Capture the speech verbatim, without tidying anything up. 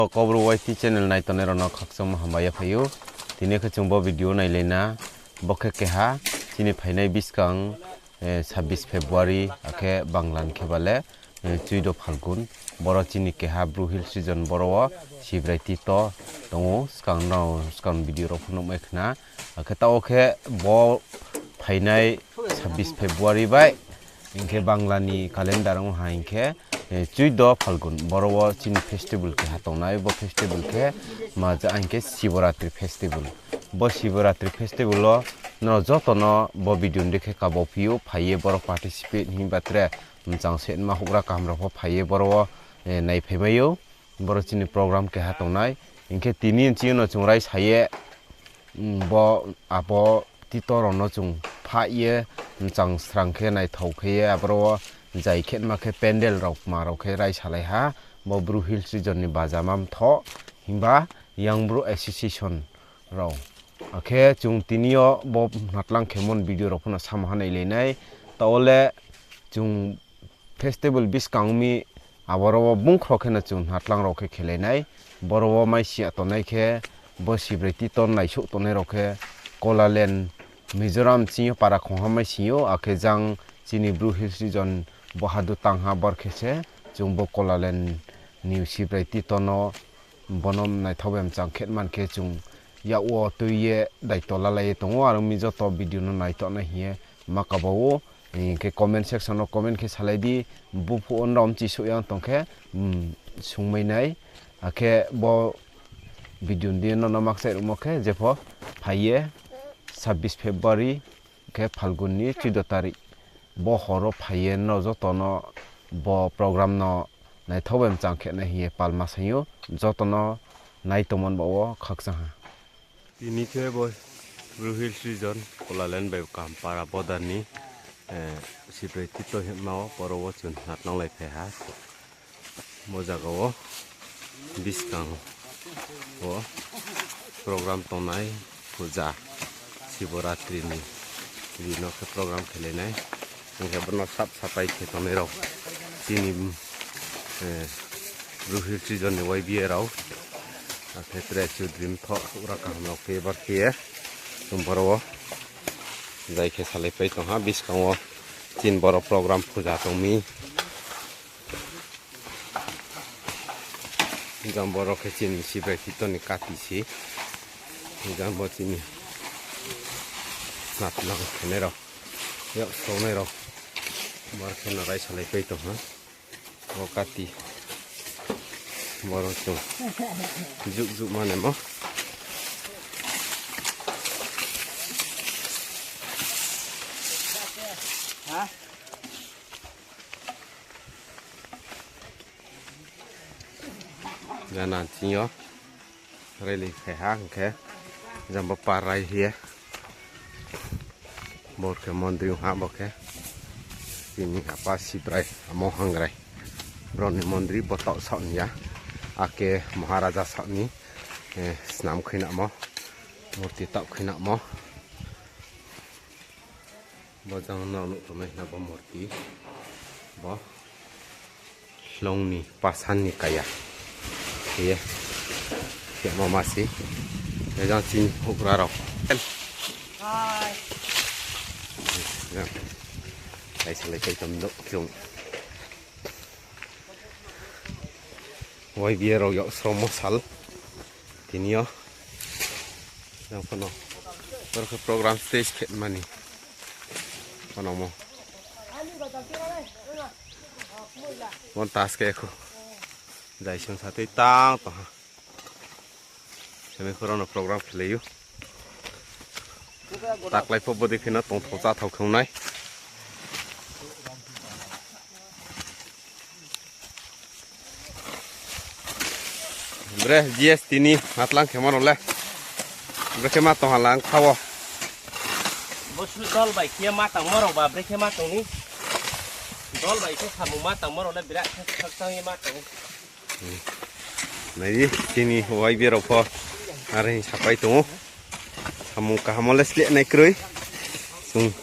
Kaubru Y T channel naitongnai rao no khakchangmo hambai ya phai ou. Tini khe chung bo video nailai na, bo khe keha chini phainai buskang, eh, sabbish February, akhe Bangla ni khe ba le, eh, chuido Phalgun. Boro chini keha Bru Hills region boro wo Sibrai tito tong ou, skang no, skang video rao pho nuhmai khna. Akhe taoh wo khe bo phainai sabbish February bai, hing khe Bangla ni calendar ong ha hing khe, eh, chuido Phalgun. Boro wo chini festival keha tongnai, bo festival khe ma ja hing khe Siboratri festival. Bo Siboratri festival wo nrao joto no bo video ni dei khe kabo phi ou, phai ye boro participate himba tre mchang se ma houhgra kaham rao pho phai ye boro wo, eh, naiphai mai ou. Boro chini program keha tongnai. Hing khe tini nching yo no chung raisa ye, mm, bo abo tito rao no chung phah ye, mchang srang khe naithao khe ye, aboro wo jai khe ma khe pandal rao kma rao khe raisalai ha, bo Bru Hills region ni bajama mthoh, himba Young Bru Association rao. Akhe chung tini yo bo natlang khemo ni video rao pho no samo ha nailai nai. Taoh wo le chung festival buskang mi aboro wo bungkhro khe no chung natlang rao khe khelai nai. Boro wo maisi ya tongnai khe, bo Sibrai tito naisouh tongnai rao khe, Kolaland Mizoram ching yo para khongha maisi ou, akhe jang chini Bru Hills region bo hadu tangha bor khe se, chung bo Kolaland ni Sibrai tito no bono naithao bai mchang khe man khe chung yak wo tui ye daito lalai ye tong ou, aro mi joto video no naitoh nai hing ye ma kabo ou. Hing khe comment section no comment khe salai di, buphuh wo nrao mchisouh yang tong khe, mm, sungmai nai. Akhe bo video ni di no no makchai ruhmo khe, jepho phai ye sabbish February khe Phalgun ni chuido tarik. Bo hor wo phai ye nrao joto no bo program no naithao bai mchang khe nai hing ye palma sai ou, joto no nai tongmo ni baoh wo khakchang ha. Tini khe bo Bru Hills region, Kolaland bai Kampara border ni, eh, Sibrai tito hima wo, boro wo chung natlanglai phai ha. Bo zaga wo buskang wo program tongnai, puja, Siboratri ni ri no khe program khelai nai. Hing khe bono sap sapai khe tongnai rao chini, eh, Bru Hills region ni Y B A rao. Akhe tre chudri mthoh houhgra kaham rao khe bar khe ye chung boro wo jai khe salaipai tong ha, buskang wo chini boro program puja tong mi. Jang boro khe chini Sibrai tito ni kati se. Jang bo chini natlang khenai rao, yak songnai rao. Boro khe no raisalaipai tong ha. Bo kati. Boro chung jukjuk manemo. Jana ching yo raili phai ha hing khe, jang bo par rai hing ye. Bo khe mondri ong ha bo khe. Chini apa Sibrai, amo Hangrai. Brao ni mondri bo taoh saoh ni ya. Ake Maharaja saoh ni, eh, snam khuinamo. Murti taoh khuinamo. Bo jang no nuh tongnai hna bo murti. Bo hlong ni pasan ni kaya. Khe ye. Khe ma ma se. Bo jang chini houhgra rao. Jang. Kaisalai kaitam nuh khe ong. Y B A rao yak sromo sal. Tini yo. Jang phano. Boro khe program stage khe mani. Phano mo. Bon tas khe khu. Jai sung sa tei tang tong ha. Semi khoro no program khelai ou. Taklai pho bodi khe no tongthao cháthao khe ong nai. Bre G S T ni hatlang khe ma rao le. Bre khe ma tong ha lang tha wo. Bo su dol bai khe ma tangmo rao ba bre khe ma tong ni. Dol bai khe samung ma tangmo rao le birat khe khakchang ye ma tong. Nai di, chini Y B A rao pho are hing sapai tong ou. Samung kaham wo le sleh nai kroi. Chung.